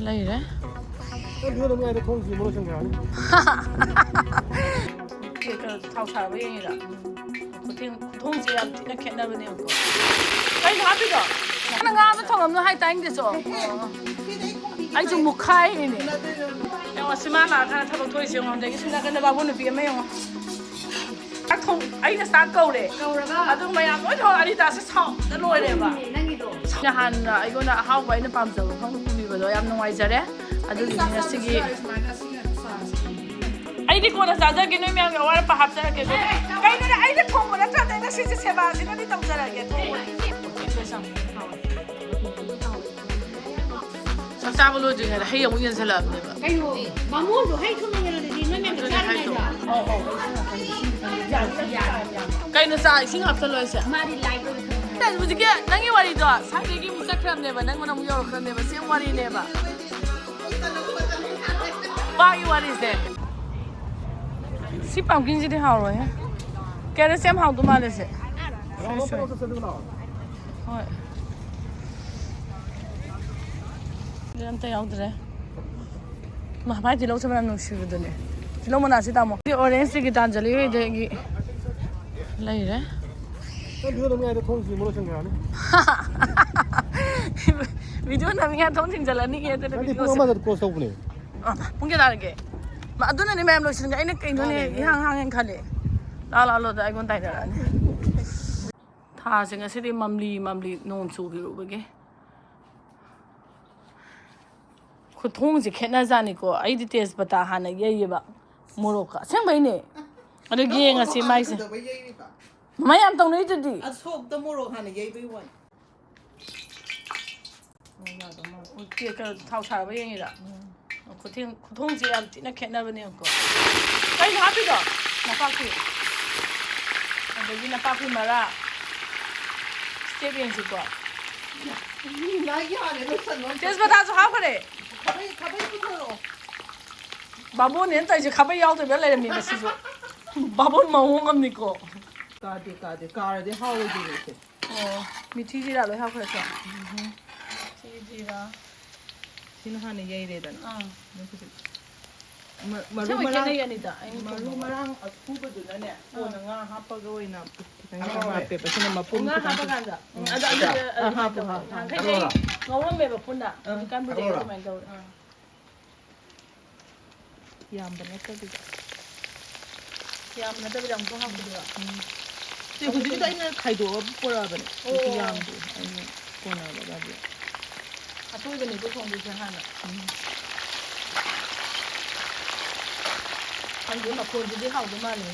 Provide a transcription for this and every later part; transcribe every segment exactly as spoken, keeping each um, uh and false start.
ꯂꯩꯔꯦ꯫ ꯅꯪ ꯚꯤꯗꯤꯑꯣ ꯅꯝꯃꯤꯉꯩꯗ ꯊꯣꯡꯁꯤ ꯃꯔꯣꯏ ꯁꯪꯈ꯭ꯔꯅꯤ꯫ ꯀꯩꯅꯣ, ꯊꯥꯎ ꯁꯥꯔꯕ ꯌꯦꯡꯉꯤꯔ? ꯈꯨꯊꯦꯡ ꯈꯨꯊꯣꯡꯁꯦ ꯌꯥꯝ ꯊꯤꯅ ꯈꯦꯠꯅꯕꯅꯦꯕꯀꯣ꯫ ꯀꯩꯅꯣ ꯍꯥꯞꯄꯤꯗꯣ? ꯅꯪ ꯉꯥ ꯑꯃ ꯊꯣꯡꯉꯝꯅꯣ ꯍꯥꯏ ꯇꯥꯏꯅꯤꯡꯗꯦ ꯆꯣ꯫ ꯑꯩꯁꯨ ꯃꯨꯛꯈꯥꯏꯔꯤꯅꯦ꯫ ꯌꯦꯡꯉꯣ, ꯁꯤ ꯃꯥ ꯂꯥꯛꯑꯀꯥꯟꯗ ꯊꯕꯛ ꯊꯣꯛꯏꯁꯦ ꯌꯦꯡꯉꯣ꯫ ꯑꯗꯒꯤ ꯁꯣꯝ ꯅꯥꯀꯟꯗ ꯕꯥꯕꯨ ꯅꯨꯄꯤ ꯑꯃ ꯌꯦꯡꯉꯣ꯫ ꯆꯥꯛ ꯊꯣꯡ-, ꯑꯩꯅ ꯆꯥꯛ ꯀꯧꯔꯦ꯫ ꯀꯧꯔꯒ? ꯑꯗꯨ ꯃꯌꯥꯝ ꯂꯣꯏ ꯊꯣꯡ-, ꯑꯅꯤꯇꯥꯁꯦ ꯁꯥꯎꯗ ꯂꯣꯏꯔꯦꯕ꯫ ꯅꯪꯒꯤꯗꯣ꯫ ꯅꯍꯥꯟ ꯑꯩꯉꯣꯟꯗ ꯑꯍꯥꯎꯕ ꯑꯩꯅ ꯄꯥꯝꯖꯕ ꯃꯐꯝ ꯄꯨꯕꯤꯕꯗꯣ ꯌꯥꯝ ꯅꯨꯡꯉꯥꯏꯖꯔꯦ꯫ ꯑꯗꯨꯒꯤꯗꯤ ꯉꯁꯤꯒꯤ ꯑꯩꯗꯤ ꯀꯣꯟꯅ ꯆꯥꯖꯒꯦ, ꯅꯣꯏ ꯃꯌꯥꯝꯒꯤ ꯑꯋꯥꯠ ꯑꯄꯥ ꯍꯥꯞꯆꯔꯛꯀꯦꯀꯣ꯫ ꯀꯩꯅꯣꯅꯦ, ꯑꯩꯅ ꯊꯣꯡꯕ ꯅꯠꯇ꯭ꯔꯅꯦ ꯉꯁꯤꯁꯦ? ꯁꯦꯕꯥꯁꯤꯅꯗꯤ ꯇꯧꯖꯔꯒꯦ꯫ ꯊꯣꯡꯕ꯫ ꯆꯥꯛ ꯆꯥꯕ ꯂꯣꯏꯗ꯭ꯔꯤꯉꯩꯗ ꯍꯩ ꯑꯃꯨꯛ ꯌꯦꯟꯁꯜꯂꯛꯑꯕꯅꯦꯕ꯫ ꯀꯩꯅꯣ, ꯕꯥꯃꯣꯟꯗꯣ ꯍꯩ ꯊꯨꯝꯅ ꯌꯦꯜꯂꯗꯤ ꯅꯣꯏ ꯃꯌꯥꯝ ꯑꯗꯨꯅꯦ ꯍꯥꯏꯗꯣ꯫ ꯆꯥꯔꯝꯗꯥꯏꯗ꯫ ꯀꯩꯅꯣ, ꯆꯥ ꯏꯁꯤꯡ ꯍꯥꯞꯆꯜꯂꯣ ꯍꯥꯏꯁꯦ? ꯃꯥꯗꯤ ꯂꯥꯏꯕ ꯈꯪꯉꯦ꯫ ꯍꯧꯖꯤꯛꯀꯤ ꯅꯪꯒꯤ ꯋꯥꯔꯤꯗꯣ ꯁ꯭ꯋꯥꯏꯗꯒꯤ ꯑꯃꯨꯛ ꯆꯠꯈ꯭ꯔꯕꯅꯦꯕ, ꯅꯪꯉꯣꯟꯗ ꯑꯃꯨꯛ ꯌꯧꯔꯛꯈ꯭ꯔꯕꯅꯦꯕ, ꯁꯦꯝ ꯋꯥꯔꯤꯅꯦꯕ꯫ ꯄꯥꯒꯤ ꯋꯥꯔꯤꯁꯦ꯫ ꯁꯤ ꯄꯝꯀꯤꯟꯁꯤꯗꯤ ꯍꯥꯎꯔꯣꯏꯍꯦ꯫ ꯀꯦꯔꯣꯠꯁꯦ ꯌꯥꯝ ꯍꯥꯎꯗꯧ ꯃꯥꯜꯂꯦ ꯁꯦ꯫ ꯁꯣꯏ, ꯁꯣꯏ꯫ ꯍꯣꯏ꯫ ꯑꯗꯨ ꯑꯝꯇ ꯌꯥꯎꯗ꯭ꯔꯦ꯫ ꯃꯥ, ꯃꯥꯏ ꯇꯤꯜꯍꯧꯁꯦ ꯃꯅꯝ ꯅꯨꯡꯁꯤꯕꯗꯨꯅꯦ꯫ ꯇꯤꯜꯍꯧ ꯃꯅꯥꯁꯤ ꯇꯥꯃꯣ꯫ ꯁꯤ orange ꯁꯤꯒꯤ ꯇꯥꯟꯖꯂꯤ ꯍꯣꯏꯗꯒꯤ ꯂꯩꯔꯦ꯫ ꯅꯪ ꯚꯤꯗꯤꯑꯣ ꯅꯝꯃꯤꯉꯩꯗ ꯊꯣꯡꯁꯤ ꯃꯔꯣꯏ ꯁꯪꯈ꯭ꯔꯅꯤ꯫ ꯚꯤꯗꯤꯑꯣ ꯅꯝꯃꯤꯉꯩ ꯊꯣꯡ ꯊꯤꯡꯖꯤꯜꯂꯅꯤꯌꯦ, ꯑꯗꯨꯅ ꯅꯪꯗꯤ ꯄꯨꯡ ꯚꯤꯗꯤꯑꯣꯁꯦ꯫ ꯑꯃꯗ close ꯇꯧꯕꯅꯦ꯫ ꯑ, ꯄꯨꯡ ꯀꯌꯥ ꯇꯥꯔꯒꯦ? ꯃꯥ, ꯑꯗꯨꯅꯅꯦ ꯃꯌꯥꯝ ꯂꯣꯏꯁꯤꯟꯒꯦ꯫ ꯑꯩꯅ ꯀꯩꯅꯣꯅꯦ ꯏꯍꯥꯡ ꯍꯥꯡꯉꯦꯅ ꯈꯜꯂꯦ꯫ ꯂꯥꯛꯑꯣ, ꯂꯥꯛꯑꯣ, ꯂꯥꯛꯑꯣ, ꯑꯩꯉꯣꯟꯗ ꯇꯥꯏꯅꯔꯛꯑꯅꯤ꯫ ꯊꯥꯁꯦ ꯉꯁꯤꯗꯤ ꯃꯝꯂꯤ ꯃꯝꯂꯤ ꯅꯣꯡ ꯆꯨꯈꯤꯔꯨꯕꯒꯤ꯫ ꯈꯨꯊꯣꯡꯁꯦ ꯈꯦꯠꯅꯖꯥꯠꯅꯤꯀꯣ꯫ ꯑꯩꯗꯤ ꯇꯦꯖꯄꯇꯥ ꯍꯥꯟꯅ ꯌꯩꯌꯦꯕ꯫ ꯃꯣꯔꯣꯛꯀ꯫ ꯑꯁꯦꯡꯕꯩꯅꯦ꯫ ꯑꯗꯨ ꯌꯦꯡꯉꯁꯤ ꯃꯥꯏꯁꯦ꯫ ꯀꯩꯗꯧꯕꯩ ꯌꯩꯔꯤꯕ? ꯃꯃꯥꯏ ꯌꯥꯝ ꯇꯧꯅꯩꯗꯨꯗꯤ꯫ ꯑꯁꯣꯛꯇ ꯃꯣꯔꯣꯛ ꯍꯥꯟꯅ ꯌꯩꯕꯩ ꯋꯥꯅꯤ꯫ ꯀꯩꯅꯣ, ꯊꯥꯎ ꯁꯥꯔꯕ ꯌꯦꯡꯉꯤꯔ? ꯈꯨꯊꯦꯡ-, ꯈꯨꯊꯣꯡꯁꯦ ꯌꯥꯝ ꯊꯤꯅ ꯈꯦꯠꯅꯕꯅꯦꯕꯀꯣ꯫ ꯀꯩꯅꯣ ꯍꯥꯞꯄꯤꯗꯣ? ꯅꯄꯥꯛꯄꯤ꯫ ꯑꯗꯒꯤ ꯅꯄꯥꯛꯄꯤ ꯃꯔꯥ꯫ Step ꯌꯦꯡꯁꯤꯀꯣ꯫ ꯃꯤ ꯃꯥꯒꯤ ꯍꯥꯟꯅ ꯂꯣꯏꯁꯜꯂꯣ꯫ ꯇꯦꯖꯄꯇꯥꯁꯨ ꯍꯥꯞꯈ꯭ꯔꯦ꯫ ꯈꯥꯕꯩ, ꯈꯥꯕꯩ ꯄꯨꯊꯣꯔꯛꯑꯣ꯫ ꯕꯥꯃꯣꯟꯅꯦꯅ ꯇꯧꯔꯤꯁꯦ ꯈꯥꯕꯩ ꯌꯥꯎꯗꯕꯤꯗ ꯂꯩꯔꯝꯃꯤ ꯃꯁꯤꯁꯨ꯫ ꯕꯥꯃꯣꯟ ꯃꯑꯣꯡ ꯑꯃꯅꯤꯀꯣ꯫ ꯀꯥꯗꯦ, ꯀꯥꯗꯦ꯫ ꯀꯥꯔꯗꯤ ꯍꯥꯎꯔꯣꯏꯗꯣꯏꯅꯦ ꯁꯦ꯫ ꯑꯣ, ꯃꯤꯊꯤ ꯖꯤꯔꯥ ꯂꯣꯏ ꯍꯥꯞꯈ꯭ꯔꯦꯀꯣ꯫ ꯎꯝ꯫ ꯃꯤꯊꯤ ꯖꯤꯔꯥ꯫ ꯁꯤꯅ ꯍꯥꯟꯅ ꯌꯩꯔꯦꯗꯅ꯫ ꯑꯥ꯫ ꯑꯗꯨ ꯍꯧꯖꯤꯛ ꯃ- ꯃꯔꯨ ꯑꯁꯦꯡꯕꯩ ꯃꯔꯥꯡ ꯈꯦꯠꯅꯩ ꯑꯅꯤꯗꯣ ꯑꯩꯅ ꯃꯔꯨ ꯊꯣꯡꯕꯒ꯫ ꯃꯔꯥꯡ ꯑꯁꯨꯕꯗꯨꯅꯅꯦ ꯀꯣꯟꯅ ꯉꯥ ꯍꯥꯞꯄꯒ ꯑꯣꯏꯅ ꯈꯤꯇꯪ ꯍꯥꯞꯄꯛꯑꯣꯅꯦ꯫ ꯍꯥꯞꯄꯦꯕ꯫ ꯁꯤꯅ ꯃꯄꯨꯝ ꯉꯥ ꯈꯤꯇꯪ ꯍꯥꯞꯄ ꯀꯥꯟꯗ꯫ ꯎꯝ, ꯎꯝ, ꯑꯗꯨ ꯑꯗꯣ ꯑꯗꯨꯗꯤ ꯑꯥ, ꯑꯗꯨꯃꯥꯏꯅ ꯍꯥꯞꯄꯣ, ꯇꯧꯋꯦ꯫ ꯍꯥꯞꯄꯣ꯫ ꯅꯍꯥꯟꯈꯩꯗꯤ ꯑꯩ ꯍꯥꯞꯄꯣꯔꯥ? ꯉꯧꯔꯝꯃꯦꯕ ꯄꯨꯟꯅ꯫ ꯑꯥ꯫ ꯍꯧꯖꯤꯛꯀꯥꯟꯕꯨꯗꯤ ꯑꯩ ꯍꯥꯞꯄꯣꯔꯥ? ꯑꯗꯨꯃꯥꯏꯅ ꯇꯧꯔꯦ꯫ ꯌꯥꯝꯕ ꯅꯠꯇꯕꯤꯗ꯫ ꯌꯥꯝꯕ ꯅꯠꯇꯕꯤꯗ ꯑꯃꯨꯛꯀ ꯍꯥꯞꯄꯗꯨꯔꯣ? ꯎꯝ꯫ ꯁꯤ ꯍꯧꯖꯤꯛꯀꯤꯗꯣ ꯑꯩꯅ ꯈꯥꯏꯗꯣꯛꯑ ꯄꯣꯔꯛꯑꯕꯅꯦ꯫ ꯑꯣ꯫ ꯌꯥꯝꯗꯦ꯫ ꯑꯩꯅ ꯀꯣꯟꯅꯕꯒꯗꯤ꯫ ꯑꯇꯣꯏꯕꯅꯤꯀꯣ ꯊꯣꯡꯗꯣꯏꯁꯦ ꯍꯥꯟꯅ꯫ ꯎꯝ꯫ ꯈꯪꯗꯦ, ꯃꯈꯣꯟꯁꯤꯗꯤ ꯍꯥꯎꯗꯧ ꯃꯥꯜꯂꯦ꯫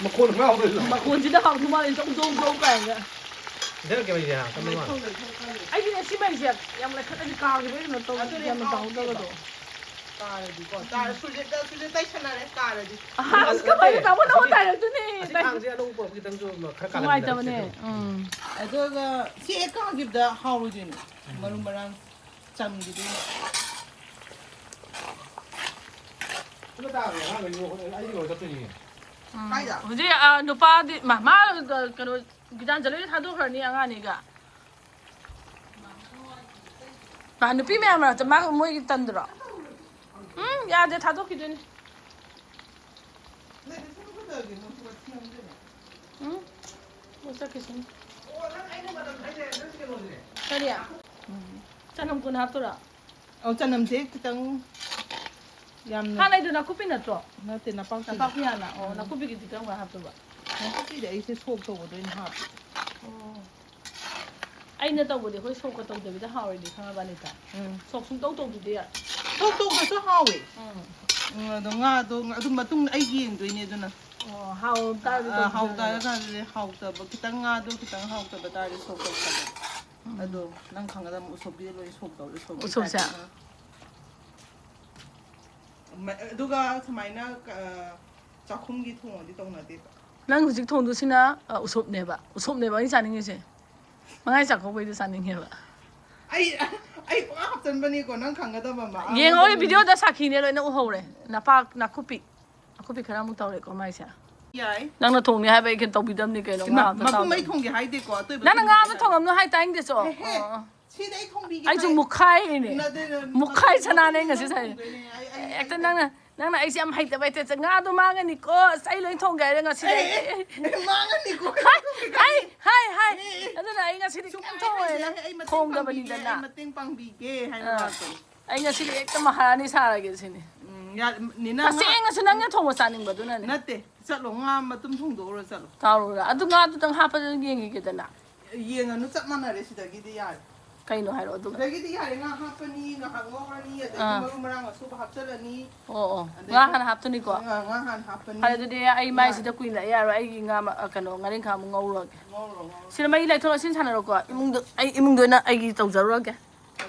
ꯃꯈꯣꯟ ꯈꯔ ꯍꯧꯗꯣꯏꯁꯨ꯫ ꯃꯈꯣꯟꯁꯤꯗ ꯍꯥꯎꯗꯧ ꯃꯥꯜꯂꯦ, ꯖꯧ ꯖꯧ ꯖꯧ ꯀꯥꯏꯅ꯫ ꯁꯤꯗ ꯀꯩꯅꯣ ꯌꯥ ꯀꯩꯅꯣ ꯃꯥꯜꯂꯦ꯫ ꯑꯩꯗꯤꯅꯦ ꯁꯤꯃꯩꯁꯦ ꯌꯥꯝ ꯂꯩꯈꯠꯂꯗꯤ ꯀꯥꯈꯤꯕ ꯀꯩꯅꯣ ꯇꯧ-, ꯌꯥꯝꯅ ꯇꯧꯍꯧꯗꯕꯗꯣ꯫ ꯀꯥꯔꯗꯤꯀꯣ꯫ ꯆꯥꯔ ꯁꯨꯔꯁꯦ, ꯁꯨꯔꯁꯦ ꯇꯩꯁꯟꯅꯔꯦ ꯀꯥꯔꯗꯤ꯫ ꯑꯁ, ꯀꯃꯥꯏꯅ ꯇꯥꯃꯣ ꯅꯉꯣꯟ ꯇꯥꯏꯔꯛꯇꯣꯏꯅꯦ? ꯑꯁꯤ ꯈꯥꯡꯁꯦ ꯑꯅꯧꯕ ꯄꯨꯔꯛꯄ ꯈꯤꯇꯪꯁꯨ ꯈꯔ ꯅꯨꯡꯉꯥꯏꯇꯕꯅꯦ꯫ ꯀꯥꯜꯍꯟꯕꯤꯔꯛꯑꯣ꯫ ꯎꯝ꯫ ꯑꯗꯨꯒ ꯁꯤ ꯍꯦꯛ ꯀꯥꯈꯤꯕꯗ ꯍꯥꯎꯔꯣꯏꯗꯣꯏꯅꯦ꯫ ꯃꯔꯨ ꯃꯔꯥꯡ ꯆꯝꯈꯤꯗꯣꯏꯅꯦ꯫ ꯑꯗꯨ ꯇꯥꯔꯦ, ꯑꯉꯥꯡꯈꯩ ꯂꯣꯏ-, ꯑꯩꯗꯤ ꯂꯣꯏ ꯆꯠꯇꯣꯏꯅꯤ꯫ ꯎꯝ꯫ ꯀꯥꯏꯗ? ꯍꯧꯖꯤꯛ, ꯑ, ꯅꯨꯄꯥꯗꯤ ꯃꯥ, ꯃꯥ, ꯑ, ꯀꯩꯅꯣ, ꯒꯤꯇꯥꯟꯖꯂꯤꯗ ꯊꯥꯗꯣꯛꯈ꯭ꯔꯅꯤ ꯑꯉꯥꯡ ꯑꯅꯤꯒ꯫ ꯃꯥ ꯅꯨꯄꯤ ꯃꯌꯥꯝ ꯃꯔꯛꯇ ꯃꯥ ꯃꯣꯏꯒꯤ ꯇꯟꯗ꯭ꯔꯣ? ꯎꯝ, ꯌꯥꯗꯦ, ꯊꯥꯗꯣꯛꯈꯤꯗꯣꯏꯅꯤ꯫ ꯎꯝ, ꯃꯣꯏ ꯆꯠꯈꯤꯁꯅꯨ꯫ ꯀꯔꯤ? ꯆꯅꯝ ꯀꯨꯟ ꯍꯥꯞꯇꯣꯏꯔꯣ? ꯑꯧ, ꯆꯅꯝꯁꯦ ꯈꯤꯇꯪ ꯌꯥꯝꯅ ꯍꯥꯟꯅꯩꯗꯣ ꯅꯥꯀꯨꯞꯄꯤ ꯅꯠꯇ꯭ꯔꯣ? ꯅꯠꯇꯦ, ꯅꯄꯥꯛꯄꯤ꯫ ꯅꯄꯥꯛꯄꯤ ꯍꯥꯟꯅ꯫ ꯑꯣ, ꯎꯝ꯫ ꯅꯥꯀꯨꯞꯄꯤꯒꯤꯗꯤ ꯀꯔꯝ ꯀꯥꯟ ꯍꯥꯞꯇꯣꯏꯕ? ꯅꯥꯀꯨꯞꯄꯤꯗꯤ ꯑꯩꯁꯦ ꯁꯣꯛ ꯇꯧꯕꯗ ꯑꯣꯏꯅ ꯍꯥꯞꯄꯦ꯫ ꯑꯣ꯫ ꯑꯩꯅ ꯇꯧꯕꯗꯤ ꯑꯩꯈꯣꯏ ꯁꯣꯛꯀ ꯇꯧꯗꯕꯤꯗ ꯍꯥꯎꯔꯤꯗꯤ ꯈꯪꯉꯕ, ꯑꯅꯤꯇ? ꯎꯝ꯫ ꯁꯣꯛ ꯁꯨꯡꯇꯧ ꯇꯧꯗ꯭ꯔꯤꯗꯤ ꯌꯥꯏ꯫ ꯁꯣꯛ ꯇꯧꯗ꯭ꯔꯁꯨ ꯍꯥꯎꯋꯦ꯫ ꯎꯝ꯫ ꯎꯝ, ꯑꯗꯣ ꯉꯥꯗꯣ ꯑꯗꯨꯝ ꯃꯇꯨꯡꯗ ꯑꯩ ꯌꯦꯡꯗꯣꯏꯅꯦ ꯑꯗꯨꯅ꯫ ꯑꯣ, ꯍꯥꯎ ꯇꯥꯔꯗꯤ ꯑ, ꯍꯥꯎ ꯇꯧꯕꯤꯔꯣ꯫ ꯇꯥꯔꯀꯥꯟꯗꯗꯤ ꯍꯥꯎꯇꯕ, ꯈꯤꯇꯪ ꯉꯥꯗꯣ ꯈꯤꯇꯪ ꯍꯥꯎꯇꯕ ꯇꯥꯔꯗꯤ ꯁꯣꯛ ꯇꯧꯁꯜꯂꯦ꯫ ꯎꯝ꯫ ꯑꯗꯣ ꯅꯪ ꯈꯪꯒꯗꯕ ꯎꯁꯣꯞꯀꯤꯗꯤ ꯂꯣꯏ ꯁꯣꯛ ꯇꯧꯔꯦ, ꯎꯁꯣꯞꯀꯤ ꯎꯁꯣꯞꯁꯦ? ꯇꯥꯏꯞꯇ꯫ ꯃ-, ꯑꯗꯨꯒ ꯁꯨꯃꯥꯏꯅ, ꯑ, ꯆꯥꯛꯈꯨꯝꯒꯤ ꯊꯣꯡꯉꯗꯤ ꯇꯧꯅꯗꯦꯕ꯫ ꯅꯪ ꯍꯧꯖꯤꯛ ꯊꯣꯡꯗꯣꯏꯁꯤꯅ, ꯑ, ꯎꯁꯣꯞꯅꯦꯕ꯫ ꯎꯁꯣꯞꯅꯦꯕ ꯑꯩꯅ ꯆꯥꯅꯤꯡꯉꯤꯁꯦ꯫ ꯃꯉꯥꯏ ꯆꯥꯛꯀꯧꯕꯩꯗꯣ ꯆꯥꯅꯤꯡꯉꯦꯕ꯫ ꯑꯩ, ꯑꯩ ꯄꯨꯔꯥ ꯍꯥꯞꯆꯟꯕꯅꯤꯀꯣ, ꯅꯪ ꯈꯪꯒꯗꯕ ꯑꯃ꯫ ꯌꯦꯡꯍꯧꯔꯦ, ꯑꯍꯥꯟꯕꯗ ꯚꯤꯗꯤꯑꯣꯗ ꯁꯥꯈꯤꯅꯦ ꯂꯣꯏꯅ ꯎꯍꯧꯔꯦ꯫ ꯅꯄꯥꯛ, ꯅꯥꯀꯨꯞꯄꯤ꯫ ꯅꯥꯀꯨꯞꯄꯤ ꯈꯔ ꯑꯃꯨꯛ ꯇꯧꯔꯦꯀꯣ ꯃꯥꯏꯁꯦ꯫ ꯌꯥꯏ꯫ ꯅꯪꯅ ꯊꯣꯡꯅꯤ ꯍꯥꯏꯕ ꯑꯩ ꯀꯩꯅꯣ ꯇꯧꯕꯤꯗꯕꯅꯤ ꯀꯩꯅꯣ, ꯉꯥ ꯏꯃꯥ, ꯑꯝꯇ ꯃꯄꯨꯝ ꯇꯥꯎꯗꯕꯅꯤ꯫ ꯑꯩ ꯊꯣꯡꯒꯦ ꯍꯥꯏꯗꯦꯀꯣ, ꯑꯇꯣꯏꯕ ꯅꯪꯅ ꯉꯥ ꯑꯃ ꯊꯣꯡꯒꯦ꯫ ꯊꯣꯡꯉꯝꯅꯣ ꯍꯥꯏ ꯇꯥꯏꯅꯤꯡꯗꯦ ꯆꯣ꯫ ꯍꯦ, ꯍꯦ꯫ ꯑꯣ, ꯑꯣ꯫ ꯁꯤꯗꯤ ꯑꯩ ꯊꯣꯡꯕꯤꯒꯦ꯫ ꯑꯩꯁꯨ ꯃꯨꯛꯈꯥꯏꯔꯤꯅꯦ꯫ ꯅꯠꯇꯦ, ꯅꯠꯇꯦ, ꯃꯨꯛꯈꯥꯏ ꯁꯅꯥꯅꯦ ꯑꯩ ꯉꯁꯤ ꯁꯥꯏꯁꯦ꯫ ꯊꯣꯡꯗꯣꯏꯅꯦ꯫ ꯑꯩ, ꯑꯩ, ꯑꯩ ꯍꯦꯛꯇ ꯅꯪꯅ, ꯅꯪꯅ ꯑꯩꯁꯦ ꯌꯥꯝ ꯍꯩꯇꯕ ꯍꯩꯇ ꯆꯠ-, ꯉꯥꯗꯣ ꯃꯥꯡꯉꯅꯤꯀꯣ꯫ ꯑꯁ, ꯑꯩ ꯂꯣꯏ ꯊꯣꯡꯒꯦ ꯍꯥꯏꯔꯦ ꯉꯁꯤꯗꯤ꯫ ꯑꯦ, ꯑꯦ, ꯑꯦ, ꯃꯥꯡꯉꯅꯤꯀꯣ꯫ ꯍꯥꯏ, ꯍꯥꯏ, ꯍꯥꯏ, ꯍꯥꯏ꯫ ꯑꯦ, ꯑꯦ꯫ ꯑꯗꯨꯅ ꯑꯩ ꯉꯁꯤꯗꯤ ꯁꯨꯝ ꯀꯩꯝ ꯍꯥꯏ ꯊꯣꯡꯉꯣꯏ꯫ ꯍꯥꯏꯁꯦ, ꯅꯪ ꯑꯩ ꯃꯇꯦꯡ ꯊꯣꯡꯗꯕꯅꯤꯗꯅ꯫ ꯄꯥꯡꯕꯤꯒꯦ, ꯑꯩ ꯃꯇꯦꯡ ꯄꯥꯡꯕꯤꯒꯦ ꯍꯥꯏꯕ ꯑꯥ꯫ ꯉꯥꯛꯇꯅꯤ꯫ ꯑꯩ ꯉꯁꯤꯗꯤ ꯍꯦꯛꯇ ꯃꯍꯥꯔꯥꯅꯤ ꯁꯥꯔꯒꯦ ꯁꯤꯅꯤ꯫ ꯎꯝ, ꯌꯥ-, ꯅꯤꯅ ꯉꯥ-, ꯇꯁꯦꯡꯅꯁꯨ ꯅꯪꯅ ꯊꯣꯡꯕ ꯆꯥꯅꯤꯡꯕꯗꯨꯅꯅꯦ꯫ ꯅꯠꯇꯦ, ꯆꯠꯂꯣ, ꯉꯥ ꯃꯇꯨꯝ ꯊꯣꯡꯗꯣꯛꯎꯔꯣ, ꯆꯠꯂꯣ꯫ ꯇꯥꯎꯔꯨꯔ꯫ ꯑꯗꯨ ꯉꯥꯗꯨꯗꯪ ꯍꯥꯞꯄꯗ ꯌꯦꯡꯉꯒꯦꯗꯅ꯫ ꯌꯦꯡꯉꯅꯨ, ꯆꯞ ꯃꯥꯟꯅꯔꯦ ꯁꯤꯗꯒꯤꯗꯤ, ꯌꯥꯔꯦ꯫ ꯀꯩꯅꯣ ꯍꯥꯏꯔꯛꯑꯣ ꯑꯗꯨꯒ꯫ ꯁꯤꯗꯒꯤꯗꯤ ꯌꯥꯔꯦ, ꯉꯥ ꯍꯥꯞꯄꯅꯤ, ꯉꯥꯏꯍꯥꯛ ꯉꯧꯔꯅꯤ, ꯑꯗꯒꯤ ꯑꯥ꯫ ꯃꯔꯨ ꯃꯔꯥꯡ ꯑꯁꯨꯕ ꯍꯥꯞꯆꯜꯂꯅꯤ꯫ ꯑꯣ, ꯑꯣ꯫ ꯑꯗꯒꯤ ꯉꯥ ꯍꯥꯟꯅ ꯍꯥꯞꯇꯣꯏꯅꯤꯀꯣ? ꯉꯥ, ꯉꯥ ꯍꯥꯟꯅ ꯍꯥꯞꯄꯅꯤ꯫ ꯐꯔꯦ, ꯑꯗꯨꯗꯤ ꯑꯩ ꯉꯥ ꯃꯥꯏꯁꯤꯗ ꯀꯨꯏꯅ ꯂꯥꯛ ꯌꯥꯔꯣꯏ꯫ ꯑꯩꯒꯤ ꯉꯥ ꯃ-, ꯑ, ꯀꯩꯅꯣ, ꯉꯥꯔꯤꯡꯈꯥ ꯑꯃꯨꯛ ꯉꯧꯔꯨꯔꯒꯦ꯫ ꯉꯧꯔꯣ, ꯉꯧꯔꯣ꯫ ꯁꯤꯗ ꯃꯩ ꯂꯩꯊꯣꯛꯑꯣ, ꯁꯤꯅ ꯁꯥꯟꯅꯔꯣꯀꯣ꯫ ꯏꯃꯨꯡꯗ, ꯑꯩ ꯏꯃꯨꯡꯗ ꯑꯣꯏꯅ ꯑꯩꯒꯤ ꯇꯧꯖꯔꯨꯔꯒꯦ꯫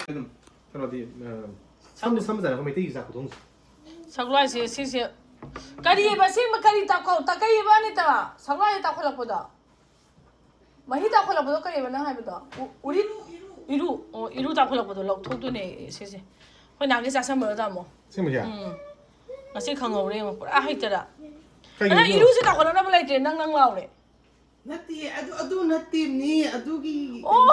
ꯑꯗꯨꯝ ꯀꯩꯅꯣꯗꯤ, ꯑ, ꯁꯝꯗꯤ ꯁꯝꯕꯖꯥꯠꯅꯤ ꯑꯩꯈꯣꯏ ꯃꯩꯇꯩꯒꯤ ꯆꯥꯛ ꯈꯨꯊꯣꯡꯁꯦ꯫ ꯁꯒꯣꯜꯍꯋꯥꯏꯁꯦ ꯁꯤꯁꯦ ꯀꯔꯤꯑꯕ? ꯑꯁꯦꯡꯕ ꯀꯔꯤ ꯇꯥꯎꯈꯠ-, ꯇꯥ-, ꯀꯔꯤꯑꯕ, ꯑꯅꯤꯇ? ꯁꯒꯣꯜꯍꯋꯥꯏ ꯇꯥꯎꯈꯠꯂꯛꯄꯗꯣ? ꯃꯍꯤ ꯇꯥꯎꯈꯠꯂꯛꯄꯗꯣ ꯀꯔꯤꯑꯕ ꯅꯪ ꯍꯥꯏꯕꯗꯣ? ꯎ-, ꯎꯔꯤꯠ? ꯏꯔꯨ? ꯑꯣ, ꯏꯔꯨ ꯇꯥꯎꯈꯠꯂꯛꯄꯗꯣ ꯂꯧꯊꯣꯛꯇꯣꯏꯅꯦ ꯁꯤꯁꯦ꯫ ꯑꯩꯈꯣꯏ ꯅꯍꯥꯟꯒꯩ ꯆꯥꯁꯟꯕꯗꯣ ꯇꯥꯃꯣ꯫ ꯑꯁꯦꯡꯕꯩꯁꯦ? ꯎꯝ꯫ ꯉꯁꯤ ꯈꯪꯍꯧꯔꯦ ꯌꯦꯡꯉꯣ, ꯄꯨꯔꯥ ꯍꯩꯇꯔꯥ? ꯀꯩꯒꯤꯅꯣ ꯑꯗ ꯏꯔꯨ? ꯏꯔꯨꯁꯦ ꯇꯥꯎꯈꯠꯂꯛꯅꯕ ꯂꯩꯇ꯭ꯔꯦ, ꯅꯪ ꯅꯪ ꯂꯥꯎꯔꯦ꯫ ꯅꯠꯇꯦ, ꯑꯗꯨ, ꯑꯗꯨ ꯅꯠꯇꯦꯅꯦ, ꯑꯗꯨꯒꯤ ꯑꯣ!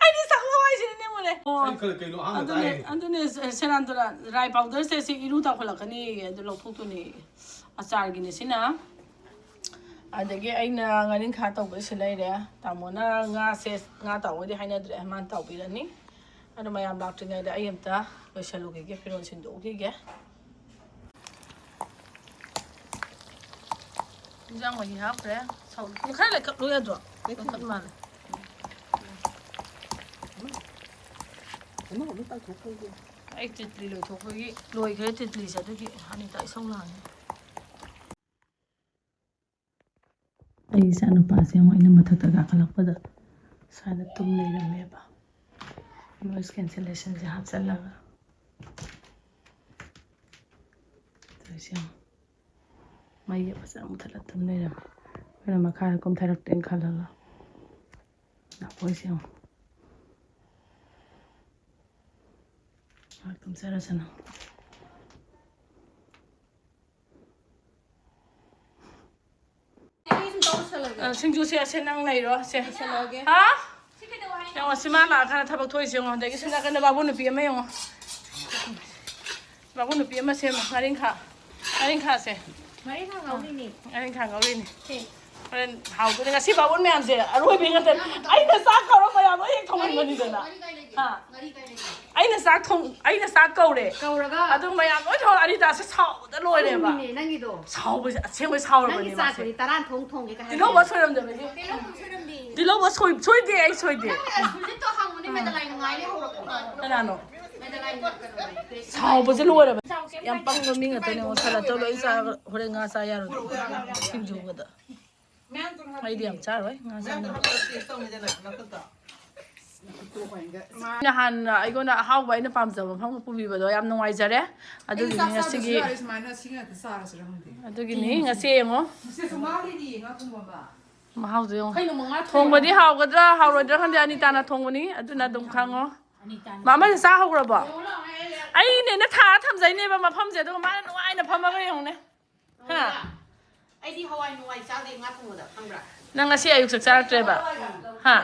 ꯑꯩꯗꯤ ꯁꯒꯣꯜ ꯍꯋꯥꯏꯁꯤꯅꯅꯦ ꯃꯨꯔꯦ꯫ ꯑꯣ꯫ ꯑꯩ ꯈꯜꯂꯦ, ꯀꯩꯅꯣ ꯑꯍꯥꯟꯕ ꯑꯗꯨꯅꯦ, ꯇꯥꯏꯅꯦ꯫ ꯑꯗꯨꯅꯦ, ꯁꯦꯔꯥꯟ ꯇꯨꯔꯥꯟ꯫ ꯔꯥꯏ ꯄꯥꯎꯗꯔꯁꯦ ꯁꯤ ꯏꯔꯨ ꯇꯥꯎꯈꯠꯂꯛꯀꯅꯤ, ꯑꯗꯨ ꯂꯧꯊꯣꯛꯇꯣꯏꯅꯦ꯫ ꯑꯆꯥꯔꯒꯤꯅꯦ ꯁꯤꯅ꯫ ꯑꯗꯒꯤ ꯑꯩꯅ ꯉꯥꯔꯤꯡꯈꯥ ꯇꯧꯕꯩꯁꯨ ꯂꯩꯔꯦ꯫ ꯇꯥꯃꯣꯅ ꯉꯥꯁꯦ, ꯉꯥ ꯇꯥꯎꯕꯗꯤ ꯍꯥꯏꯅꯗ꯭ꯔꯦ, ꯃꯥꯅ ꯇꯥꯎꯕꯤꯔꯅꯤ꯫ ꯑꯗꯣ ꯃꯌꯥꯝ ꯂꯥꯛꯇ꯭ꯔꯤꯉꯩꯗ ꯑꯩ ꯑꯝꯇ ꯂꯣꯏꯁꯜꯂꯨꯈꯤꯒꯦ, ꯐꯤꯔꯣꯜ ꯁꯤꯟꯗꯣꯛꯎꯈꯤꯒꯦ꯫ ꯏꯟꯖꯥꯡ ꯃꯍꯤ ꯍꯥꯞꯈ꯭ꯔꯦ꯫ ꯁꯧ-, ꯈꯔ ꯂꯩꯈꯠꯂꯨ ꯌꯥꯗ꯭ꯔꯣ? ꯂꯩꯈꯠꯂꯨ꯫ ꯂꯩꯈꯠ ꯃꯥꯜꯂꯦ꯫ ꯑꯃ ꯑꯃꯨꯛ ꯇꯥꯏꯊꯣꯛꯈ꯭ꯔꯒꯦ꯫ ꯑꯩ ꯇꯤꯠꯂꯤ ꯂꯣꯏꯊꯣꯛꯄꯒꯤ, ꯂꯣꯏꯈ꯭ꯔꯦ ꯇꯤꯠꯂꯤꯁꯦ, ꯑꯗꯨꯒꯤ ꯑꯅꯤꯇ ꯏꯁꯧ ꯂꯥꯡꯉꯦ꯫ ꯑꯩ ꯏꯆꯥꯅꯨꯄꯥꯁꯦ ꯑꯃꯨꯛ ꯑꯩꯅ ꯃꯊꯛꯇ ꯀꯥꯈꯠꯂꯛꯄꯗ ꯁ꯭ꯋꯥꯏꯗ ꯇꯨꯝ ꯂꯩꯔꯝꯃꯦꯕ꯫ Noise cancellationꯁꯦ ꯍꯥꯞꯆꯜꯂꯒ꯫ ꯇꯧꯔꯤꯁꯦ ꯌꯦꯡꯉꯣ꯫ ꯃꯩꯒ ꯐꯖꯅ ꯃꯨꯊꯠꯂ ꯇꯨꯝ ꯂꯩꯔꯝꯃꯦ꯫ ꯑꯩꯈꯣꯏꯅ ꯃꯈꯥꯗ ꯀꯨꯝꯊꯔꯛꯇꯦꯅ ꯈꯜꯂꯒ꯫ ꯅꯥꯀꯣꯏꯁꯦ ꯌꯦꯡꯉꯣ꯫ ꯉꯥꯏꯍꯥꯛ ꯇꯨꯝꯖꯔꯁꯅꯨ꯫ ꯑ, ꯁꯤꯡꯖꯨꯁꯦ, ꯑꯁꯦ ꯅꯪ ꯂꯩꯔꯣ, ꯁꯦ꯫ ꯍꯥ? ꯌꯦꯡꯉꯣ, ꯁꯤ ꯃꯥ ꯂꯥꯛꯑꯀꯥꯟꯗ ꯊꯕꯛ ꯊꯣꯛꯏꯁꯦ ꯌꯦꯡꯉꯣ꯫ ꯑꯗꯒꯤ ꯁꯣꯝ ꯅꯥꯀꯟꯗ ꯕꯥꯕꯨ ꯅꯨꯄꯤ ꯑꯃ ꯌꯦꯡꯉꯣ꯫ ꯕꯥꯕꯨ ꯅꯨꯄꯤ ꯑꯃ ꯁꯦꯝꯃꯣ꯫ ꯉꯥꯔꯤꯡꯈꯥ, ꯉꯥꯔꯤꯡꯈꯥꯁꯦ꯫ ꯃꯔꯤꯈꯥ ꯉꯧꯔꯤꯅꯤ꯫ ꯉꯥꯔꯤꯡꯈꯥ ꯉꯧꯔꯤꯅꯤ꯫ ꯁꯦ꯫ ꯍꯣꯔꯦꯟ ꯍꯥꯎꯗꯣꯏꯅꯦ꯫ ꯉꯁꯤ ꯕꯥꯕꯨ ꯃꯌꯥꯝꯁꯦ ꯑꯔꯣꯏꯕꯤ ꯉꯥꯛꯇꯅꯤ꯫ ꯑꯩꯅ ꯆꯥꯛ ꯀꯧꯔ ꯃꯌꯥꯝ ꯂꯣꯏ ꯍꯦꯛ ꯊꯣꯡꯍꯟꯕꯅꯤꯗꯅ꯫ ꯍꯥ? ꯑꯩꯅ ꯆꯥꯛ ꯊꯣꯡ-, ꯑꯩꯅ ꯆꯥꯛ ꯀꯧꯔꯦ꯫ ꯀꯧꯔꯒ? ꯑꯗꯨ ꯃꯌꯥꯝ ꯂꯣꯏ ꯊꯣꯡ-, ꯑꯅꯤꯇꯥꯁꯦ ꯁꯥꯎꯕꯗ ꯂꯣꯏꯔꯦꯕ꯫ ꯈꯪꯉꯤꯅꯦ ꯅꯪꯒꯤꯗꯣ꯫ ꯁꯥꯎꯕꯁꯦ ꯑꯁꯦꯡꯕꯩ ꯁꯥꯎꯔꯕꯅꯦ ꯅꯪꯒꯤ ꯃꯥꯁꯦ꯫ ꯆꯥꯛꯄꯨꯗꯤ ꯇꯔꯥ ꯊꯣꯡ ꯊꯣꯡꯒꯦ ꯀꯥꯏ ꯇꯤꯜꯍꯧꯕ ꯍꯥꯏꯕꯅꯦ꯫ ꯁꯣꯏꯔꯝꯗꯕꯒꯤ꯫ ꯇꯤꯜꯍꯧꯕ ꯁꯣꯏꯔꯝꯗꯦ꯫ ꯇꯤꯜꯍꯧꯕ ꯁꯣꯏ-, ꯁꯣꯏꯗꯦ ꯑꯩ ꯁꯣꯏꯗꯦ꯫ ꯅꯪ ꯑꯁ ꯍꯧꯖꯤꯛꯇꯣ ꯍꯪꯕꯅꯦ ꯃꯦꯗꯂꯥꯏꯟ ꯉꯥꯏꯔꯦ ꯍꯧꯔꯛꯄ꯫ ꯀꯅꯥꯅꯣ? ꯃꯦꯗꯂꯥꯏꯟ ꯀꯩꯅꯣ ꯂꯩ꯫ ꯁꯥꯎꯕꯁꯦ ꯂꯣꯏꯔꯕ꯫ ꯌꯥꯝ ꯄꯪꯕ ꯃꯤ ꯉꯥꯛꯇꯅꯦ꯫ ꯁꯥꯂꯥꯠꯇꯣ ꯂꯣꯏ ꯆꯥꯔꯒ ꯍꯣꯔꯦꯟ ꯉꯥ ꯆꯥ ꯌꯥꯔꯣꯏ꯫ ꯁꯤꯡꯖꯨꯒꯗ꯫ ꯑꯩꯗꯤ ꯌꯥꯝ ꯆꯥꯔꯣꯏ ꯉꯥ ꯆꯥꯅꯤꯡꯉꯦ꯫ ꯅꯍꯥꯟ ꯑꯩꯉꯣꯟꯗ ꯑꯍꯥꯎꯕ ꯑꯩꯅ ꯄꯥꯝꯖꯕ ꯃꯐꯝꯒ ꯄꯨꯕꯤꯕꯗꯣ ꯌꯥꯝ ꯅꯨꯡꯉꯥꯏꯖꯔꯦ꯫ ꯑꯗꯨꯒꯤꯅꯤ ꯉꯁꯤꯒꯤ, ꯁꯨꯃꯥꯏꯅ ꯁꯤ ꯉꯥꯛꯇ ꯆꯥꯔꯁꯤꯔ ꯈꯪꯗꯦ꯫ ꯑꯗꯨꯒꯤꯅꯤ ꯉꯁꯤ ꯌꯦꯡꯉꯣ꯫ ꯉꯁꯤꯁꯨ ꯃꯥꯒꯤꯗꯤ ꯉꯥ ꯊꯣꯡꯕ ꯑꯃ꯫ ꯃꯍꯥꯎꯗꯣ ꯌꯦꯡꯉꯣ꯫ ꯀꯩꯅꯣ ꯃꯉꯥ ꯊꯣꯡꯕꯗꯤ ꯊꯣꯡꯕ? ꯍꯥꯎꯒꯗ꯭ꯔꯥ ꯍꯥꯎꯔꯣꯏꯗ꯭ꯔꯥ ꯈꯪꯗꯦ, ꯑꯅꯤꯇꯥꯅ ꯊꯣꯡꯕꯅꯤ, ꯑꯗꯨꯅ ꯑꯗꯨꯝ ꯈꯪꯉꯣ꯫ ꯑꯅꯤꯇꯥꯅ ꯃꯥ ꯑꯃꯁꯦ ꯆꯥ ꯍꯧꯈ꯭ꯔꯕꯣ? ꯌꯦꯡꯉꯣ ꯂꯥꯎ, ꯑꯩ, ꯑꯩ, ꯑꯩ꯫ ꯑꯩꯅꯦꯅ ꯊꯥꯔ ꯊꯝꯖꯩꯅꯦꯕ ꯃꯐꯝꯁꯦ, ꯑꯗꯨꯒ ꯃꯥꯅ ꯅꯨꯡꯉꯥꯏꯅ ꯐꯝꯃꯒ ꯌꯦꯡꯉꯨꯅꯦ꯫ ꯍꯥ? ꯑꯩꯗꯤ ꯍꯋꯥꯏ ꯅꯨꯡꯋꯥꯏ ꯆꯥꯗꯦ ꯉꯥ ꯊꯣꯡꯕꯗ, ꯈꯪꯕ꯭ꯔꯥ? ꯅꯪ ꯉꯁꯤ ꯑꯌꯨꯛ ꯆꯥꯛ ꯆꯥꯔꯛꯇ꯭ꯔꯦꯕ? ꯍꯥ?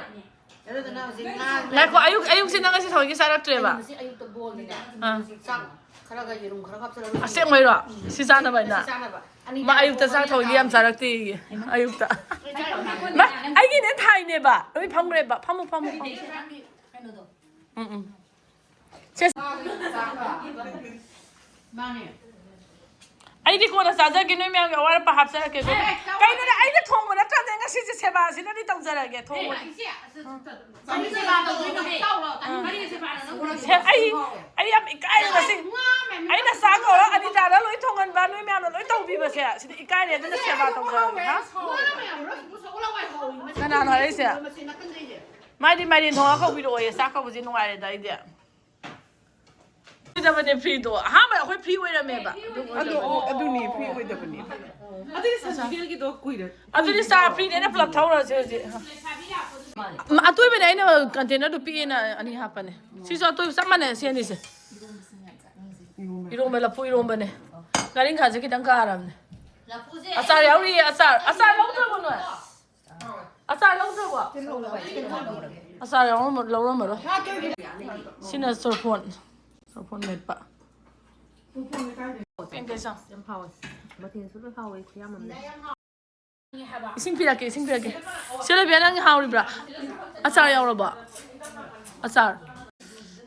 ꯑꯗꯨꯗꯨꯅ ꯍꯧꯖꯤꯛ ꯉꯥ ꯉꯥꯏꯈꯣ, ꯑꯌꯨꯛ, ꯑꯌꯨꯛꯁꯦ ꯅꯪ ꯉꯁꯤ ꯊꯑꯣꯏꯒꯤ ꯆꯥꯔꯛꯇ꯭ꯔꯦꯕ? ꯑꯩꯅ ꯉꯁꯤ ꯑꯌꯨꯛꯇ ꯕꯣꯜꯅꯤꯅ ꯑꯥ꯫ ꯆꯥꯛ ꯈꯔꯒ ꯌꯦꯔꯨꯝ ꯈꯔꯒ ꯍꯥꯞꯆꯜꯂꯒ ꯑꯁꯦꯡꯕꯩꯔꯣ? ꯁꯤ ꯆꯥꯅꯕ ꯍꯥꯏꯅ? ꯁꯤ ꯆꯥꯅꯕ꯫ ꯑꯅꯤ ꯃꯥ ꯆꯥꯅꯕ ꯑꯌꯨꯛꯇ ꯆꯥꯛ ꯊꯣꯡꯒꯤ ꯌꯥꯝ ꯆꯥꯔꯛꯇꯦ꯫ ꯑꯌꯨꯛꯇ꯫ ꯃꯥ, ꯑꯩꯒꯤꯅꯦ ꯊꯥꯏꯅꯦꯕ꯫ ꯂꯣꯏ ꯐꯝꯈ꯭ꯔꯦꯕ꯫ ꯐꯝꯃꯨ, ꯐꯝꯃꯨ, ꯐꯝꯃꯨ꯫ ꯀꯩꯅꯣꯗꯣ꯫ ꯎꯝ, ꯎꯝ꯫ ꯁꯦ꯫ ꯃꯥꯅꯦ꯫ ꯑꯩꯗꯤ ꯀꯣꯟꯅ ꯆꯥꯖꯒꯦ, ꯅꯣꯏ ꯃꯌꯥꯝꯒꯤ ꯑꯋꯥꯠ ꯑꯄꯥ ꯍꯥꯞꯆꯔꯛꯀꯦꯀꯣ꯫ ꯑꯦ, ꯆꯥꯎ꯫ ꯀꯩꯅꯣꯅꯦ, ꯑꯩꯅ ꯊꯣꯡꯕ ꯅꯠꯇ꯭ꯔꯗꯤ ꯉꯁꯤꯁꯦ ꯁꯦꯕꯥꯁꯤꯅꯗꯤ ꯇꯧꯖꯔꯒꯦ, ꯊꯣꯡꯕꯗꯤ꯫ ꯑꯦ, ꯏꯆꯦ, ꯑꯁ, ꯀꯔꯤ ꯁꯦꯕꯥ ꯇꯧꯗꯣꯏꯅꯣ? ꯆꯥꯎ ꯂꯥꯎ, ꯀꯔꯤ ꯁꯦꯕꯥꯅꯣ ꯅꯪ ꯁꯦ, ꯑꯩ, ꯑꯩ ꯌꯥꯝ ꯏꯀꯥꯏꯔꯦ ꯉꯁꯤ꯫ ꯉꯥ ꯃꯌꯥꯝ ꯑꯩꯅ ꯆꯥꯛ ꯀꯧꯔ ꯑꯅꯤꯇꯥꯗ ꯂꯣꯏ ꯊꯣꯡꯍꯟꯕ, ꯅꯣꯏ ꯃꯌꯥꯝꯅ ꯂꯣꯏ ꯇꯧꯕꯤꯕꯁꯦ, ꯁꯤꯗꯤ ꯏꯀꯥꯏꯔꯦ, ꯑꯗꯨꯅ ꯁꯦꯕꯥ ꯇꯧꯖꯔꯒꯦ, ꯍꯥ? ꯉꯥ ꯃꯌꯥꯝ ꯂꯣꯏ ꯄꯨꯊꯣꯛꯑ ꯂꯥꯎ ꯍꯥꯏꯍꯧꯔꯤ, ꯃꯁꯤ ꯀꯅꯥꯅꯣ ꯍꯥꯏꯔꯛꯏꯁꯦ? ꯃꯁꯤ ꯅꯥꯀꯟꯗꯩꯁꯦ꯫ ꯃꯥꯗꯤ ꯃꯥꯏꯔꯦꯟ ꯊꯣꯡꯉ ꯀꯧꯕꯤꯔꯛꯑꯣꯌꯦ, ꯆꯥꯛ ꯀꯧꯕꯁꯦ ꯅꯨꯡꯉꯥꯏꯔꯦꯗ ꯑꯩꯗꯤ꯫ ꯑꯣꯏꯗꯕꯅꯦ ꯐ꯭ꯔꯤꯗꯣ꯫ ꯑꯍꯥꯟꯕꯗ ꯑꯩꯈꯣꯏ ꯐ꯭ꯔꯤ ꯑꯣꯏꯔꯝꯃꯦꯕ꯫ ꯑꯗꯨ ꯑꯗꯨ, ꯑꯣꯏꯗꯕꯅꯦ꯫ ꯑꯗꯨꯅꯤ ꯐ꯭ꯔꯤ ꯑꯣꯏꯗꯕꯅꯤ꯫ ꯑꯗꯨꯗꯤ ꯁꯟꯁꯤꯒꯦꯜꯒꯤꯗꯣ ꯀꯨꯏꯔꯦ꯫ ꯑꯗꯨꯗꯤ ꯆꯥ ꯐ꯭ꯔꯤꯅꯦꯅ ꯄꯨꯂꯞ ꯊꯧꯔꯁꯦ ꯍꯧꯖꯤꯛ꯫ ꯎꯝ, ꯑꯇꯣꯏꯕꯅꯦ ꯑꯩꯅ ꯀꯟꯇꯦꯅꯔꯗꯨ ꯄꯤꯛꯑꯦꯅ ꯑꯅꯤ ꯍꯥꯞꯄꯅꯦ꯫ ꯁꯤꯁꯨ ꯑꯇꯣꯏꯕ ꯆꯞ ꯃꯥꯟꯅꯩ ꯁꯤ ꯑꯅꯤꯁꯦ꯫ ꯏꯔꯣꯝꯕ꯫ ꯏꯔꯣꯝꯕ, ꯂꯐꯨ ꯏꯔꯣꯝꯕꯅꯦ꯫ ꯉꯥꯔꯤꯡꯈꯥꯁꯦ ꯈꯤꯇꯪ ꯀꯥꯔꯕꯅꯦ꯫ ꯂꯐꯨꯁꯦ ꯑꯆꯥꯔ ꯌꯥꯎꯔꯤꯌꯦ, ꯑꯆꯥꯔ꯫ ꯑꯆꯥꯔ ꯂꯧꯗ꯭ꯔꯕꯣ ꯅꯣꯏ? ꯑꯆꯥꯔ ꯂꯧꯗ꯭ꯔꯕꯣ? ꯇꯤꯜꯍꯧ ꯂꯧꯔꯦ, ꯇꯤꯜꯍꯧ ꯂꯧꯔꯦ꯫ ꯑꯆꯥꯔ ꯌꯥꯎꯔꯝꯃ- ꯂꯧꯔꯝꯃꯔꯣꯏ꯫ ꯁꯤꯅ ꯆꯣꯔꯐꯣꯟ꯫ ꯆꯣꯔꯐꯣꯟ ꯃꯦꯠꯄ꯫ ꯀꯩꯅꯣ ꯇꯧꯔꯤꯁꯦ? ꯌꯥꯝ ꯍꯥꯎꯋꯦ꯫ ꯃꯊꯦꯜꯁꯨ ꯂꯣꯏ ꯍꯥꯎꯋꯦ, ꯈꯨꯌꯥꯝ ꯑꯃꯅꯦ꯫ ꯏꯁꯤꯡ ꯄꯤꯔꯛꯀꯦ, ꯏꯁꯤꯡ ꯄꯤꯔꯛꯀꯦ꯫ ꯁꯤꯂꯕꯤꯌꯥ, ꯅꯪ ꯍꯥꯎꯔꯤꯕ꯭ꯔꯥ? ꯑꯆꯥꯔ ꯌꯥꯎꯔꯕꯣ? ꯑꯆꯥꯔ꯫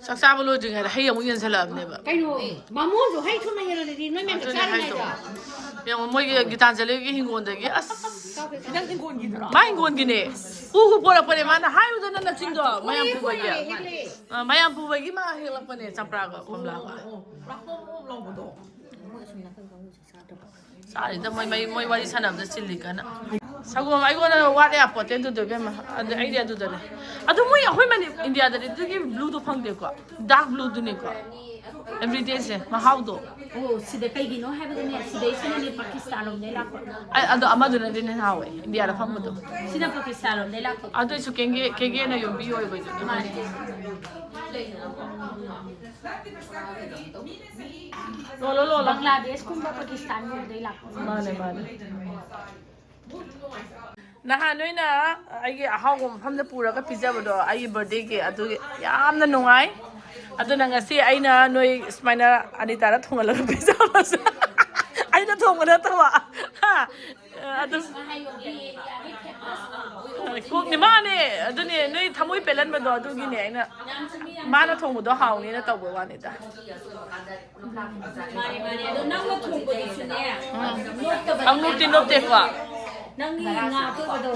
ꯆꯥꯛ ꯆꯥꯕ ꯂꯣꯏꯗ꯭ꯔꯤꯉꯩꯗ ꯍꯩ ꯑꯃꯨꯛ ꯌꯦꯟꯁꯤꯜꯂꯛꯑꯕꯅꯦꯕ꯫ ꯀꯩꯅꯣ? ꯕꯥꯃꯣꯟꯁꯨ ꯍꯩ ꯊꯨꯝꯅ ꯌꯦꯜꯂꯗꯤ ꯅꯣꯏ ꯃꯌꯥꯝ ꯆꯥꯛ ꯑꯗꯨꯅꯦ ꯍꯥꯏꯗꯣ꯫ ꯆꯥꯔꯤꯉꯩꯗ꯫ ꯌꯦꯡꯉꯣ, ꯃꯣꯏꯒꯤ ꯒꯤꯇꯥꯟꯖꯂꯤꯒꯤ ꯍꯤꯡꯒꯣꯜꯗꯒꯤ ꯑꯁ꯫ ꯃꯥ ꯍꯤꯡꯒꯣꯜꯒꯤꯅꯦ꯫ ꯄꯨꯒ ꯄꯣꯔꯛꯄꯅꯦ ꯃꯥꯅ ꯍꯥꯏꯕꯗꯅ ꯅꯆꯤꯟꯗꯣ ꯃꯌꯥꯝ ꯄꯨꯕꯒꯤ꯫ ꯍꯦꯛꯂꯛꯑꯦ꯫ ꯑ, ꯃꯌꯥꯝ ꯄꯨꯕꯒꯤ ꯃꯥ ꯍꯦꯛꯂꯛꯄꯅꯦ ꯆꯝꯄ꯭ꯔꯥꯒ ꯀꯣꯝꯂꯥꯒ꯫ ꯄꯨꯔꯥ ꯍꯣꯝ ꯍꯣꯝ ꯂꯥꯎꯕꯗꯣ꯫ ꯃꯣꯏ ꯑꯁꯣꯝ ꯅꯥꯀꯟ ꯀꯥꯡꯕꯨꯁꯦ ꯆꯥꯗꯕ꯫ ꯆꯥꯔꯤꯗ ꯃꯣꯏ, ꯃꯣꯏ, ꯃꯣꯏ ꯋꯥꯔꯤ ꯁꯥꯟꯅꯕꯗ ꯆꯤꯜꯂꯤ ꯀꯟꯅ꯫ ꯁꯪꯒꯣꯝ ꯑꯩꯉꯣꯟꯗ ꯋꯥꯠꯂꯦ ꯌꯥꯄꯣꯠꯇꯦ ꯑꯗꯨꯗꯣ ꯏꯕꯦꯝꯃ꯫ ꯑꯗꯨ ꯑꯩꯗꯤ ꯑꯗꯨꯗꯅꯦ꯫ ꯑꯗꯨ ꯃꯣꯏ ꯑꯩꯈꯣꯏ ꯃꯅꯤ-, ꯏꯟꯗꯤꯌꯥꯗꯗꯤ ꯑꯗꯨꯒꯤ ꯕ꯭ꯂꯨꯗꯣ ꯐꯪꯗꯦꯀꯣ꯫ ꯗꯥꯔꯛ ꯕ꯭ꯂꯨꯗꯨꯅꯤꯀꯣ꯫ ꯑꯦꯕ꯭ꯔꯤꯗꯦꯁꯦ ꯃꯍꯥꯎꯗꯣ꯫ ꯑꯣ, ꯁꯤꯗ ꯀꯩꯒꯤꯅꯣ ꯍꯥꯏꯕꯗꯅꯦ, ꯁꯤꯗꯩꯁꯤꯅꯅꯦ ꯄꯥꯀꯤꯁꯇꯥꯟ ꯂꯣꯝꯗꯩ ꯂꯥꯛꯄ꯫ ꯑꯩ ꯑꯗꯣ ꯑꯃꯗꯨꯅꯗꯤ ꯍꯦꯟꯅ ꯍꯥꯎꯋꯦ ꯏꯟꯗꯤꯌꯥꯗ ꯐꯪꯕꯗꯣ꯫ ꯁꯤꯅ ꯄꯥꯀꯤꯁꯇꯥꯟ ꯂꯣꯝꯗꯩ ꯂꯥꯛꯄ꯫ ꯑꯗꯨꯏꯁꯨ ꯀꯦꯡꯒꯦ-, ꯀꯦꯡꯒꯦꯅ ꯌꯣꯝꯕꯤ ꯑꯣꯏꯕꯩꯗꯨꯅ꯫ ꯃꯥꯅꯦ꯫ ꯂꯣꯜꯂꯣ, ꯂꯣꯜꯂꯣ꯫ ꯕꯪꯒ꯭ꯂꯥꯗꯦꯁꯀꯨꯝꯕ ꯄꯥꯀꯤꯁꯇꯥꯟꯒꯨꯝꯕꯗꯩ ꯂꯥꯛꯄ꯫ ꯃꯥꯅꯦ, ꯃꯥꯅꯦ꯫ ꯅꯍꯥꯟ ꯅꯣꯏꯅ ꯑꯩꯒꯤ ꯑꯍꯥꯎꯕ ꯃꯐꯝꯗ ꯄꯨꯔꯒ ꯄꯤꯖꯕꯗꯣ ꯑꯩꯒꯤ ꯕꯥꯔꯗꯦꯒꯤ, ꯑꯗꯨꯒꯤ ꯌꯥꯝꯅ ꯅꯨꯡꯉꯥꯏ꯫ ꯑꯗꯨꯅ ꯉꯁꯤ ꯑꯩꯅ ꯅꯣꯏ ꯁꯨꯃꯥꯏꯅ ꯑꯅꯤꯇꯥꯅ ꯊꯣꯡꯍꯜꯂꯒ ꯄꯤꯖꯕꯁꯦ꯫ ꯑꯩꯅ ꯊꯣꯡꯕ ꯅꯠꯇꯕ꯫ ꯍꯥ? ꯑꯗꯨꯝ ꯀꯣꯛꯅꯤ, ꯃꯥꯅꯦ꯫ ꯑꯗꯨꯅꯦ, ꯅꯣꯏ ꯊꯃꯣꯏ ꯄꯦꯜꯍꯟꯕꯗꯣ ꯑꯗꯨꯒꯤꯅꯦ ꯑꯩꯅ ꯃꯥꯅ ꯊꯣꯡꯕꯗꯣ ꯍꯥꯎꯅꯤꯅ ꯇꯧꯕ ꯋꯥꯅꯤꯗ꯫ ꯃꯥꯅꯦ, ꯃꯥꯅꯦ꯫ ꯑꯗꯣ ꯅꯪꯅ ꯊꯣꯡꯕꯗꯨꯁꯨꯅꯦ, ꯑꯃꯨꯛꯇꯤ ꯅꯣꯞꯇꯦꯀꯣ꯫ ꯅꯪꯒꯤ ꯉꯥ ꯑꯇꯣꯏꯕꯗꯣ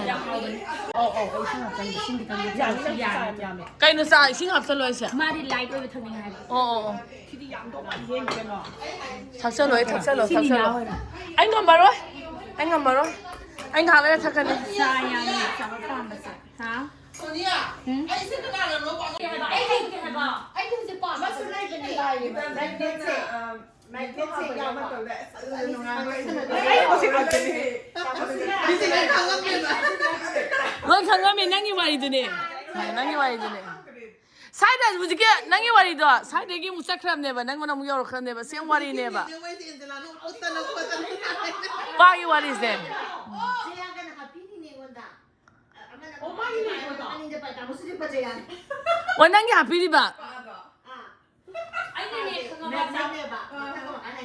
ꯌꯥꯝ ꯍꯥꯎꯕꯅꯦ꯫ ꯑꯧ, ꯑꯧ, ꯑꯧ, ꯏꯁꯤꯡ ꯍꯥꯞꯆꯟꯒꯦ꯫ ꯏꯁꯤꯡ ꯈꯤꯇꯪ ꯍꯥꯞꯆꯟꯒꯦ꯫ ꯌꯥꯝꯃꯦ, ꯌꯥꯝꯃꯦ꯫ ꯀꯩꯅꯣ ꯆꯥ ꯏꯁꯤꯡ ꯍꯥꯞꯆꯜꯂꯣ ꯍꯥꯏꯁꯦ? ꯃꯥꯗꯤ ꯂꯥꯏꯠ ꯑꯣꯏꯕ ꯊꯛꯅꯤꯡꯉꯦ ꯍꯥꯏꯕ꯫ ꯑꯣ, ꯑꯣ, ꯑꯣ꯫ ꯁꯤꯗꯤ ꯌꯥꯝꯗꯧ ꯃꯥꯜꯂꯤꯍꯦ, ꯀꯩꯅꯣ꯫ ꯊꯛꯆꯜꯂꯣ, ꯑꯩ ꯊꯛꯆꯜꯂꯣ, ꯁꯤꯅꯤ ꯊꯛꯆꯜꯂꯣ꯫ ꯅꯥꯎ ꯍꯣꯏꯅ꯫ ꯑꯩ ꯉꯝꯃꯔꯣꯏ꯫ ꯑꯩ ꯉꯝꯃꯔꯣꯏ꯫ ꯑꯩ ꯉꯥꯏꯍꯥꯛ ꯂꯩꯔ ꯊꯛꯀꯅꯤ꯫ ꯆꯥ ꯌꯥꯝꯅ ꯆꯥꯕ ꯄꯥꯝꯕꯁꯦ꯫ ꯍꯥ? ꯁꯣꯅꯤꯌꯥ, ꯎꯝ? ꯑꯩꯁꯦ ꯀꯅꯥꯅꯅꯣ ꯄꯥꯝꯃꯤ? ꯑꯩ ꯍꯩꯇꯦ ꯍꯥꯏꯕ꯫ ꯑꯩꯗꯤ ꯍꯧꯖꯤꯛ ꯄꯥꯝꯕꯁꯨ ꯂꯩꯕꯅꯦ꯫ ꯃꯦꯒꯅꯦꯠꯁꯦ, ꯑ, ꯃꯦꯒꯅꯦꯠꯁꯦ ꯌꯥꯎꯕ ꯃꯇꯝꯗ ꯑꯁ ꯑꯗꯨꯅ ꯅꯨꯡꯉꯥꯏꯕ꯫ ꯃꯤꯁꯤꯡꯅ ꯈꯪꯉꯝꯃꯦꯕ꯫ ꯂꯣꯏ ꯈꯪꯉꯝꯃꯦ ꯅꯪꯒꯤ ꯋꯥꯔꯤꯗꯨꯅꯦ꯫ ꯅꯪꯒꯤ ꯋꯥꯔꯤꯗꯨꯅꯦ꯫ ꯁ꯭ꯋꯥꯏꯗ ꯍꯧꯖꯤꯛꯀꯤ ꯅꯪꯒꯤ ꯋꯥꯔꯤꯗꯣ ꯁ꯭ꯋꯥꯏꯗꯒꯤ ꯑꯃꯨꯛ ꯆꯠꯈ꯭ꯔꯕꯅꯦꯕ, ꯅꯪꯉꯣꯟꯗ ꯑꯃꯨꯛ ꯌꯧꯔꯛꯈ꯭ꯔꯕꯅꯦꯕ, ꯁꯦꯝ ꯋꯥꯔꯤꯅꯦꯕ꯫ ꯃꯣꯏꯁꯦ ꯑꯦꯟꯖꯦꯂꯥꯅ ꯎꯠꯇꯅ ꯈꯣꯠꯇꯅ꯫ ꯄꯥꯒꯤ ꯋꯥꯔꯤꯁꯦ꯫ ꯖꯤꯌꯥꯒꯅ ꯍꯥꯞꯄꯤꯔꯤꯅꯦ ꯑꯩꯉꯣꯟꯗ꯫ ꯑꯃꯅ ꯑꯣ, ꯃꯥꯒꯤ ꯂꯩꯕꯗꯣ꯫ ꯑꯅꯤꯗ ꯄꯥꯏ ꯇꯥꯃꯣꯁꯨ ꯂꯤꯠꯄꯁꯦ ꯌꯥꯅꯤ꯫ ꯑꯣ, ꯅꯪꯒꯤ ꯍꯥꯞꯄꯤꯔꯤꯕ? ꯑꯥ꯫ ꯑꯩꯅꯅꯦ ꯈꯪꯉꯕ ꯆꯥꯛ-, ꯃꯦꯝꯅꯦꯕ꯫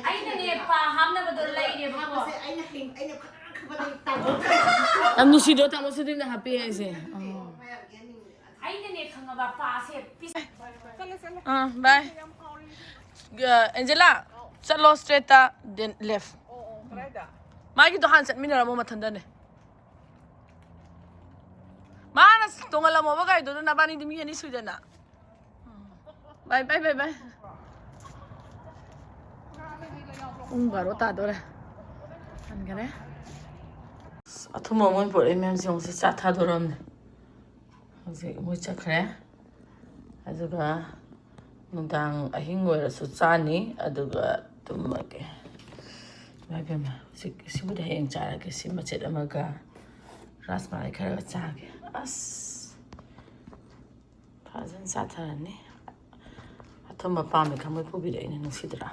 ꯑꯩꯅꯅꯦ ꯄꯥ ꯍꯥꯞꯅꯕꯗꯣ ꯂꯩꯔꯦꯕꯀꯣ꯫ ꯍꯥꯞꯄꯁꯦ ꯑꯩꯅ ꯍꯤꯡ-, ꯑꯩꯅ ꯈꯪꯕꯗꯒꯤ ꯇꯥꯃꯣ꯫ ꯌꯥꯝ ꯅꯨꯡꯁꯤꯗ꯭ꯔꯣ ꯇꯥꯃꯣ ꯁꯨꯗꯤꯞꯅ ꯍꯥꯞꯄꯤ ꯍꯥꯏꯁꯦ? ꯑꯣ꯫ ꯃꯌꯥꯝ ꯌꯦꯡꯅꯤꯡꯉꯦ꯫ ꯑꯩꯅꯅꯦ ꯈꯪꯉꯕ ꯄꯥꯁꯦ ꯄꯤꯁ-, ꯑꯥ, ꯕꯥꯏ꯫ ꯑ, ꯑꯦꯟꯖꯦꯂꯥ, ꯆꯠꯂꯣ straight ꯇ, then left꯫ ꯃꯥꯒꯤꯗꯣ ꯍꯥꯟꯅ ꯆꯠꯃꯤꯟꯅꯔꯝꯃꯣ ꯃꯊꯟꯗꯅꯦ꯫ ꯃꯥꯅ ꯇꯣꯡꯍꯜꯂꯝꯃꯣꯕ ꯒꯥꯔꯤꯗꯨꯗ, ꯅꯕꯥꯅꯤꯗꯤ ꯃꯤ ꯑꯅꯤ ꯁꯨꯏꯗꯅ꯫ ꯕꯥꯏ, ꯕꯥꯏ, ꯕꯥꯏ, ꯕꯥꯏ꯫ ꯄꯨꯡ ꯕꯥꯔꯣ ꯇꯥꯗꯣꯔꯦ꯫ ꯍꯟꯈꯔꯦ꯫ ꯑꯁ, ꯑꯊꯨꯝꯕ ꯃꯣꯏ ꯄꯨꯔꯛꯏ ꯃꯌꯥꯝꯁꯦ ꯌꯦꯡꯉꯨꯁꯦ, ꯆꯥ ꯊꯥꯗꯣꯔꯝꯅꯦ꯫ ꯍꯧꯖꯤꯛ ꯃꯣꯏ ꯆꯠꯈ꯭ꯔꯦ꯫ ꯑꯗꯨꯒ ꯅꯨꯡꯗꯥꯡ ꯑꯍꯤꯡ ꯑꯣꯏꯔꯁꯨ ꯆꯥꯅꯤ, ꯑꯗꯨꯒ ꯇꯨꯝꯃꯒꯦ꯫ ꯏꯃꯥ ꯏꯕꯦꯝꯃ, ꯍꯧꯖꯤꯛ ꯁꯤꯕꯨꯗꯤ ꯍꯌꯦꯡ ꯆꯥꯔꯒꯦ꯫ ꯁꯤ ꯃꯆꯦꯠ ꯑꯃꯒ ꯔꯥꯁꯃꯂꯥꯏ ꯈꯔꯒ ꯆꯥꯒꯦ꯫ ꯑꯁ, ꯐꯖꯅ ꯆꯥꯊꯔꯅꯤ꯫ ꯑꯊꯨꯝꯕ ꯄꯥꯝꯃꯦ ꯈꯪꯕꯩ ꯄꯨꯕꯤꯔꯛꯏꯅꯦ, ꯅꯨꯡꯁꯤꯗ꯭ꯔꯥ?